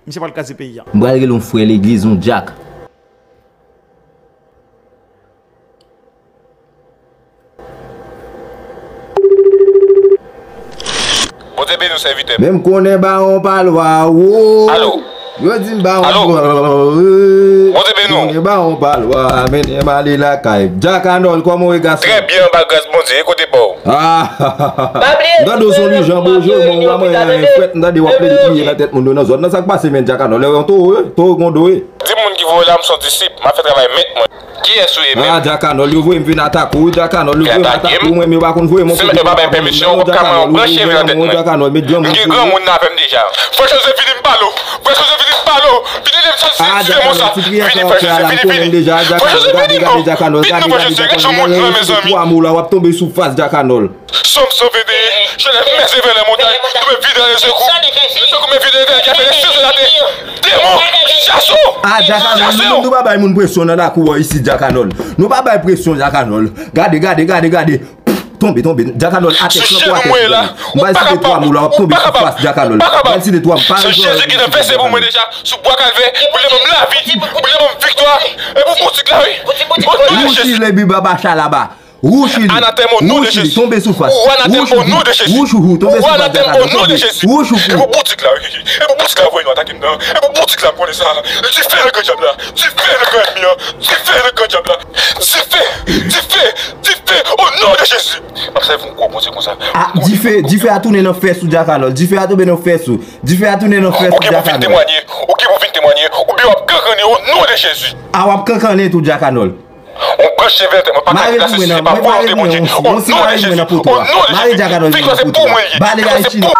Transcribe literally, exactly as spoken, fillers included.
Misye pral kraze peyi a. M pral rele yon frè legliz, yon dyak. Bondye beni w, sèvitè. Men m konnen bawon pa lwa, wo. Alo. Yo di m bawon pa lwa, wo. Bondye beni w. Konnen bawon pa lwa, mennen m ale lakay. Dyak Anòl, kòman w ye, gason? Trè byen, anba gras Bondye, e kote pa w? Ah, m tande w se yon Lijan Bojo, mwen, mwen, mwen, frèt, m tande w ap plede kriye nan tèt moun yo nan zòn nan. Sa k pase, men, Dyak Anòl? Lè w yon towo, wi, towo gon do, wi. Di moun ki voye w la, m se yon disip, m ap fè travay mèt mwen. Kiyès ou ye menm? Ah, Dyak Anòl, yo voye m vin atake w, wi, Dyak Anòl, yo voye m atake w, mwen, men yo pa konn voye m yon kote pou m pa pran moun, non, Dyak Anòl, yo voye m yon, Dyak Anòl, met granmoun sou mwen. M gen granmoun nan avè m deja. Frè Jozye, vini m pale w. Frè Jozye, vini m pale w. Vini, vini, vini, vini, vini. Frè Jozye, vini, vini. Frè Jozye, vini, non. Vini, non, Frè Jozye, gen yon moun nan, mezanmi. Twa mo la, w ap tonbe sou fas, Dyak Anòl. Sòm san venteyen, je lève mes yeux vers les montagnes, d'où me viendra le secours. Le secours me viendra de l'Éternel qui a fait les cieux et la terre. Demon, chasse-le. Ah, Dyak Anòl, nou, nou pa bay moun presyon nan lakou an isit, Dyak Anòl. Nou pa bay presyon, Dyak Anòl. Gade, gade, gade, gade. Tonbe, tonbe. Dyak Anòl atè, flanke atè. M pral site twa mo la, w ap tonbe sou fas, Dyak Anòl. M pral site twa mo. Se Jezi ki te vèse pou mwen deja sou bwa Kalvè, pou l ban m lavi, pou l ban m viktwa, e pou boutik la, wi. O non de Jezi. Wouchi, lebi baba chalaba. Wouchi, anatèm o non de Jezi. Tonbe sou fas. Ou anatèm o non de Jezi. Wouchi, tonbe sou fas, Dyak Anòl. Tonbe. Wouchi. E pou boutik la, wi. E pou boutik la, voye nou atake m nan. E pou boutik la, m konnen sa. Dife nan gran dyab la. Dife nan gran ènmi an. Dife nan gran dyab la. Dife, dife, dife, o non de Jezi. M ap sèvi yon gwo Bondye konsa. Ah, dife, dife a tounen nan fès ou, Dyak Anòl. Dife a tonbe nan fès ou. Dife a tounen nan fès ou, Dyak Anòl. Ou gen pou vin temwanye. Ou gen pou vin temwanye. Oubyen w ap kankannen o non de Jezi. Ah, w ap kankannen tou, Dyak Anòl. Yon branch cheve nan tèt mwen pa ka deplase si se pa volonte Bondye. O non de Jezi. O non de Jezi. Viktwa se pou mwen li ye. Viktwa se pou mwen li ye.